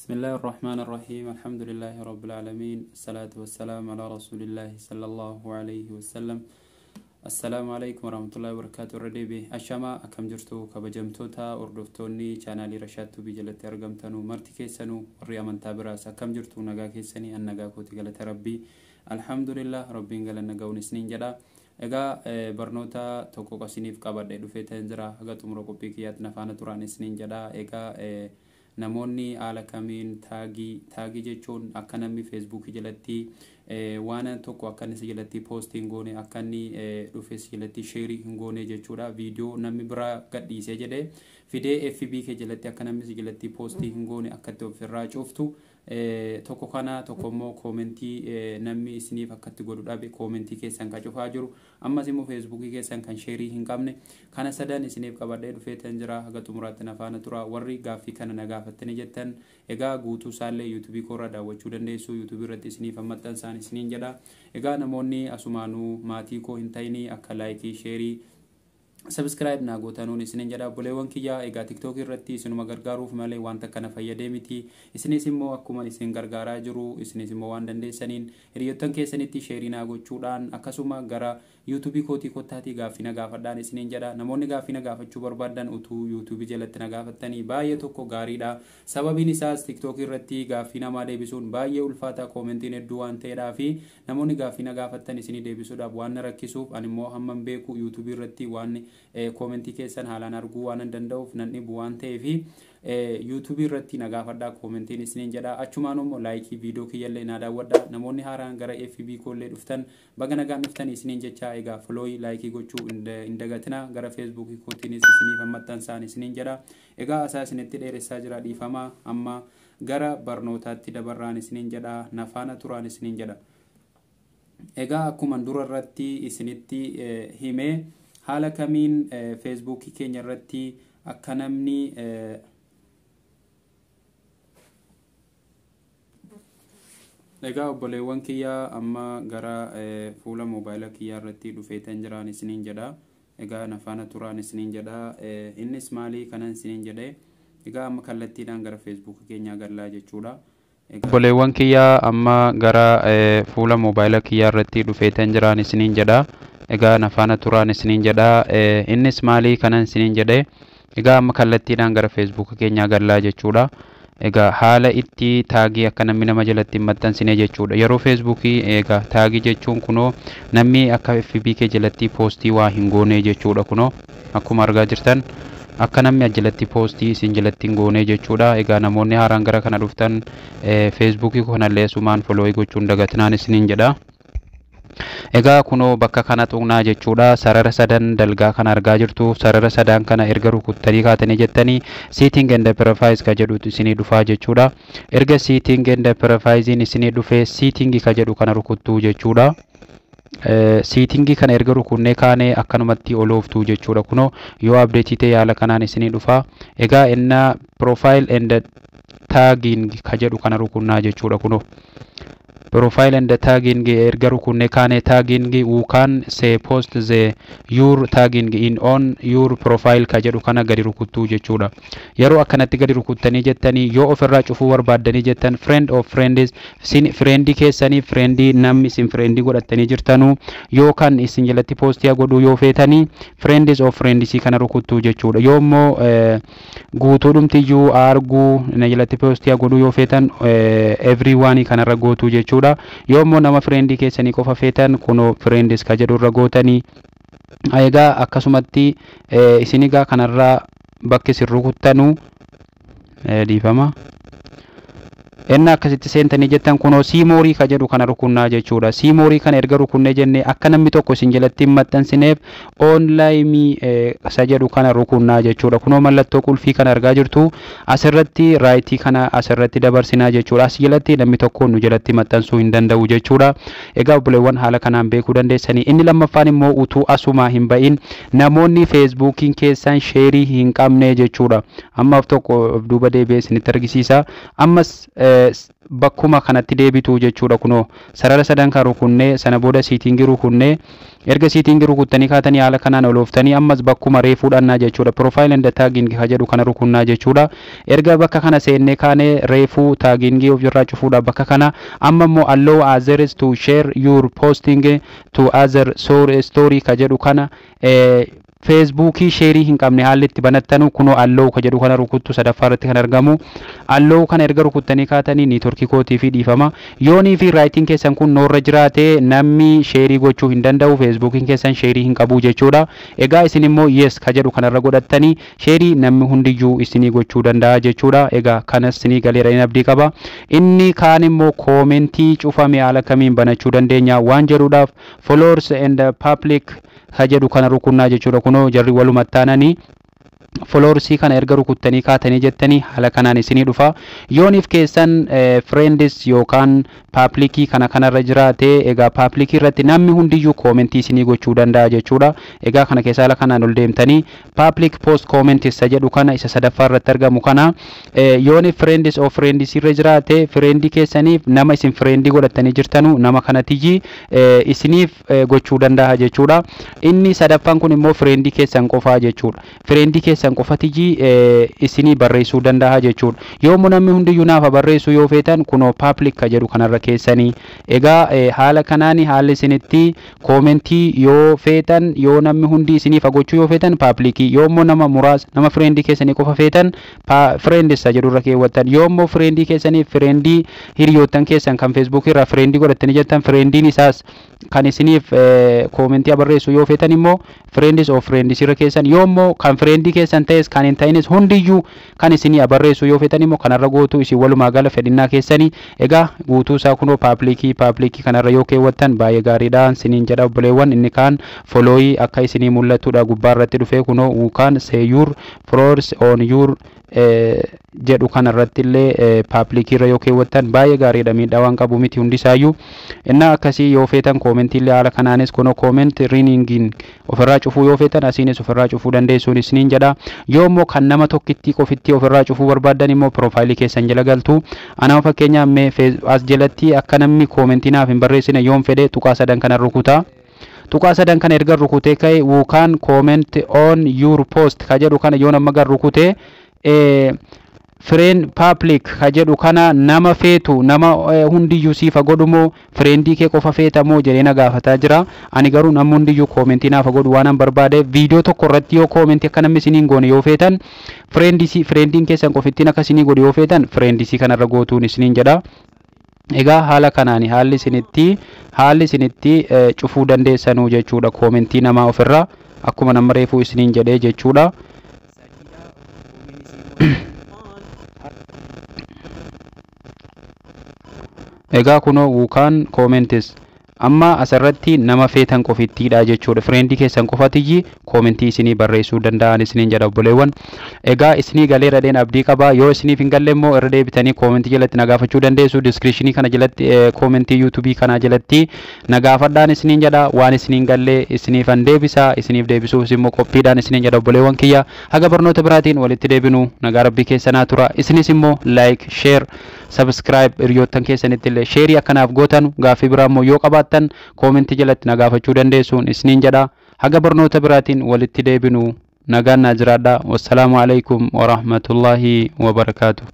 بسم الله الرحمن الرحيم، الحمد لله رب العالمين، الصلاة والسلام على رسول الله صلى الله عليه وسلم. السلام عليكم ورحمة الله وبركاته. Irra ashama, akkam jirtu kabajamtoota hordoftoonni chaanaalii Rashaad Tubii jalatti argamtanuu marti keessanuu, warri amantaa biraas akkam jirtu? Nagaa keessanii? An nagaa kooti, galata Rabbii, alhamdulillah, Rabbiin galanna ga'uun isiniin jedha. Egaa barnoota tokko qasiniif qabadhe dhufee ta'een jira. Haga xumura qophii kiyyaatti na faana turaan isiniin jedha. Egaa namoonni haala kamiin tag jechuun akka namni Feesbuukii jalatti waan tokko akka inni jalatti post hin goone, akka inni dhufe jalatti share hin goone jechuudha. Viidiyoo namni biraa gadhiisee jedhee fidee FB kee jalatti akka namni jalatti post hin goone akka itti ofirraa cuftu tokko kana, tokko immoo comment namni isiniif akkatti godhu dhabe, comment keessan kan cufaa jiru, ammas immoo Feesbuukii keessan kan share hin qabne, kana sadan isiniif qabadhee dhufee tan jira. Haga xumuraatti na faana tura. Warri gaaffii kana na gaafattanii jettan, egaa guutuu isaallee Yuutuubii koorraa daawwachuu dandeessu. Yuutuubii irratti isiniif maxxansaan isiniin jedha. Egaa namoonni asumaanuu maatii koo hin ta'inii akka like, share, subscribe naa gootanuun isinin jedha. Obboleewwan kiyyaa, egaa Tiktookii irratti isinuma gargaaruuf malee wanta kana fayyadee miti. Isinis immoo akkuma isin gargaaraa jiru, isinis immoo waan dandeessaniin hiriyoottan keessanitti share naa gochuudhaan, akkasuma gara Yuutuubii kootii kottaatii gaaffii na gaafadhaan isiniin jedha. Namoonni gaaffii na gaafachuu barbaadan utuu Yuutuubii jalatti na gaafattanii baay'ee tokko gaariidha. Sababiin isaas Tiktookii irratti gaaffii namaa deebisuun baay'ee ulfaata, commentiin hedduu waan ta'eedhaa fi namoonni gaaffii na gaafattan isinii deebisuudhaaf waan na rakkisuuf, ani immoo hamman beeku Yuutuubii irratti waan comment keessan haalaan arguu waan hin danda'uuf nan dhibu waan ta'eef, Yuutuubii irratti na gaafadhaa commentiin isiniin jedha. Achumaan immoo like, viidiyoo kiyyallee na daawwadha. Namoonni haaraan gara FB koollee dhuftan, baga nagaan dhuftan isiniin jecha. Egaa follow, like gochuu hin dagatina. Gara Feesbuukii kootiinis isiniif maxxansaan isiniin jedha. Egaa asaa isinitti dheeressaa jira, dhiifamaa. Amma gara barnootaatti dabarraan isiniin jedha, na faana turaan isiniin jedha. Egaa akkuma dura irratti isinitti himee, haala kamiin Feesbuukii keenya irratti akka namni Egaa obboleewwan kiyyaa, amma gara fuula moobaayila kiyyaa irratti dhufeetan jiraan isiniin jedha. Egaa na faana turaan isiniin jedha. Innis maalii kanan isiniin jedhe? Egaa amma kallattiidhaan gara Feesbuukii keenyaa gallaa jechuudha. Obboleewwan kiyyaa, amma gara fuula moobaayila kiyyaa irratti dhufeetan jiraan isiniin jedha. Egaa na faana turaan isiniin jedha. Innis maalii kanan isiniin jedhe? Egaa amma kallattiidhaan gara Feesbuukii keenyaa gallaa jechuudha. Egaa haala itti tag akka namni nama jalatti hin maxxansine jechuudha. Yeroo Feesbuukii, egaa tag jechuun kunoo namni akka FB kee jalatti post waa hin goone jechuudha. Kunoo akkuma argaa jirtan akka namni jalatti post isin jalatti hin goone jechuudha. Egaa namoonni haaraan gara kana dhuftan Feesbuukii kanallee asumaan follow gochuun dagatinaan isiniin jedha. Egaa kunoo bakka kana tuqnaa jechuudha. Sarara sadan dalgaa kana argaa jirtu. Sarara sadan kana erga rukuttanii kaatanii jettanii, setting and privacy ka jedhutu isinii dhufaa jechuudha. Erga setting and privacy isinii dhufee, setting ka jedhu kana rukuttuu jechuudha. Setting kana erga rukunnee kaanee akkanumatti olooftuu jechuudha. Kunoo yoo update ta'e haala kanaan isinii dhufa. Egaa inna profile and tagging ka jedhu kana rukunnaa jechuudha kunoo. Profile and tagging erga rukunne kaane, tagging who can see post the your tagging in on your profile ka jedhu kana gadi rukuttuu jechuudha. Yeroo akkanatti gadi rukuttanii jettanii, yoo ofirraa cufuu barbaaddanii jettan, friend of friends, sin friendii keessanii, friendii namni isin friendii godhattanii jirtanuu yookaan isin jalatti post godhuu yoo feetanii, friends of friends kana rukuttuu jechuudha. Yoo immoo guutuudhumtiyyuu arguu na jalatti post godhuu yoo feetan, everyone kanarra gootuu jechuudha. Yoo immoo nama friendii keessanii qofa feetan, kunoo friends ka jedhu irra gootanii. Egaa akkasumatti isin egaa kanarraa bakki isin rukuttanuu, dhiifama. Enna akkasitti seentanii jettan, kunoo see more ka jedhu kana rukunnaa jechuudha. See more kana erga rukunnee jennee, akka namni tokko isin jalatti hin maxxansineef only me isa jedhu kana rukunnaa jechuudha. Kunoo mallattoo qulfii kana argaa jirtu, asirratti right kana asirratti dabarsinaa jechuudha. As jalatti namni tokko nu jalatti maxxansuu hin danda'u jechuudha. Egaa obboleewwan, haala kanaan beekuu dandeessanii. Inni lammaffaan immoo utuu asumaa hin ba'in namoonni Feesbuukiin keessan share hin qabne jechuudha. Ammaaf tokko of duuba deebi'ee isinitti argisiisa. Ammas Bakkuma kanatti deebitu jechuudha. Kunoo sarara sadan kan rukunnee, sana booda setting rukunnee, erga setting rukuttanii kaatanii haala kanaan olooftanii ammas bakkuma reefuu dhannaa jechuudha. Profile and tagging ka jedhu kana rukunnaa jechuudha. Erga bakka kana seennee kaanee, reefuu tagging ofirraa cufuudha bakka kana. Amma immoo "Allow others to share your posting to other story" ka jedhu kana, Feesbuukii share hin qabne haalli itti banattanu kunoo "Allow" ka jedhu kana rukuttu, sadaffaa irratti kan argamu. "Allow" kana erga rukuttanii kaatanii, network kootii fi dhiifama, yoonii fi rightiin keessan kun noorra jiraate, namni share gochuu hin danda'u, Feesbuukiin keessan share hin qabu jechuudha. Egaa isin immoo "Yes" ka jedhu kanarra godhattanii share namni hundiyyuu isinii gochuu danda'a jechuudha. Egaa kanas isinii galeera hin abdii qaba. Inni kaan immoo comment cufame haala kamiin banachuu dandeenya waan jedhuudhaaf, "Followers and public" ka jedhu kana rukunnaa jechuudha. Kunoo jarri walumattaananii "Followers" kana erga rukuttanii kaatanii jettanii, haala kanaan isinii dhufa. Yooniif keessan "Friends" yookaan "Public" kana kanarra jiraate, egaa "Public" irratti namni hundiyyuu comment isinii gochuu danda'a jechuudha. Egaa kana keessa haala kanaan ol deemtanii "Public post comment" isa jedhu kana, isa sadaffaa irratti argamu kana, yooniif "Friends of friends" irra jiraate, friend keessaniif nama isin friend godhattanii jirtanu nama kanatiyyi isiniif gochuu danda'a jechuudha. Inni sadaffaan kun immoo friend keessan qofaa jechuudha. Friend keessan qofatiyyi isinii barreessuu danda'a jechuudha. Yoommoo namni hundiyyuu naafa barreessuu yoo feetan, kunoo "Public" ka jedhu kanarra keessanii. Egaa haala kanaan haalli isinitti comment yoo feetan, yoo namni hundi isiniif gochuu yoo feetan "Public", yoommoo nama muraasa, nama friend keessanii qofa feetan, "Friends" isa jedhurra keewwattan. Yoommoo friend keessanii, friend hiriyoottan keessan kan Feesbuukii irraa friend godhattanii jettan, friendiin isaas kan isiniif comment barreessuu yoo feetan immoo "Friends of friends" irra keessan. Yoommoo kan friend keessan ta'es kan hin ta'inis hundiyyuu kan isinii barreessuu yoo feetan immoo kanarra gootu. Isin walumaa gala fedhinnaa keessanii. Egaa guutuu isaa kunoo "Public" kanarra yoo keewwattan baay'ee gaariidha isiniin jedha, obboleewwan. Inni kaan follow akka isinii mul'atudha gubbaa irratti dhufee. Kunoo "Who can see your followers on your" jedhu kanarratti illee "Public" irra yoo keewwattan baay'ee gaariidha. Miidhaa waan qabu miti hundisaayyuu. Innaa akkasii yoo feetan comment illee haala kanaanis kunoo comment ringing ofirraa cufuu yoo feetan, asiinis ofirraa cufuu dandeessuun isiniin jedha. Yoo immoo kan nama tokkittii qofittii ofirraa cufuu barbaaddan immoo profile keessan jala galtu. Anama fakkeenyaaf mee as jalatti akka namni comment naaf hin barreessine yoon fedhe, tuqaa sadan kana rukutaa. Tuqaa sadan kana erga rukutee ka'e, "Who can comment on your post" ka jedhu kana yoon amma gar rukutee, friend "Public" ka jedhu kana nama feetu, nama hundiyyuu siifa godhumoo friend kee qofa feetamoo jedhee na gaafataa jira. Ani garuu namni hundiyyuu comment naafa godhu waan an barbaade, viidiyoo tokko irratti yoo comment akka namni isiniin goone yoo feetan, friends, friendiin keessan qofittiin akka isinii godhu yoo feetan, "Friends" kanarra gootuun isiniin jedha. Egaa haala kanaan haalli isinitti cufuu dandeessanuu jechuudha comment namaa ofirraa, akkuma nama reefuu isiniin jedhee jechuudha. Egaa kunoo "Who can comments" amma asirratti nama feetan qofittiidha jechuudha. Friend keessan qofatiyyi comment isinii barreessuu danda'an isiniin jedha, obboleewwan. Egaa isinii galeera dheen abdii qaba. Yoo isiniif hin galle immoo irra deebitanii comment jalatti na gaafachuu dandeessu. Description kana jalatti, comment yuutuubii kanaa jalatti na gaafadhaan isiniin jedha. Waan isiniin galle isiniifan deebisa, isiniif deebisuufis immoo qophiidhaan isiniin jedha, obboleewwan kiyya. Haga barnoota biraatiin walitti deebinu nagaa rabbii keessanaa tura. Isinis immoo like, share, subscribe, hiriyoottan keessanitti illee share akkanaaf gootan. Gaaffii biraa immoo yoo qabaattan comment jalatti na gaafachuu dandeessuun isiniin jedha. Haga barnoota biraatiin walitti deebinu nagaan naa jiraadha. Wassalaamu alaikum warahmatullaahi wabarakaatu.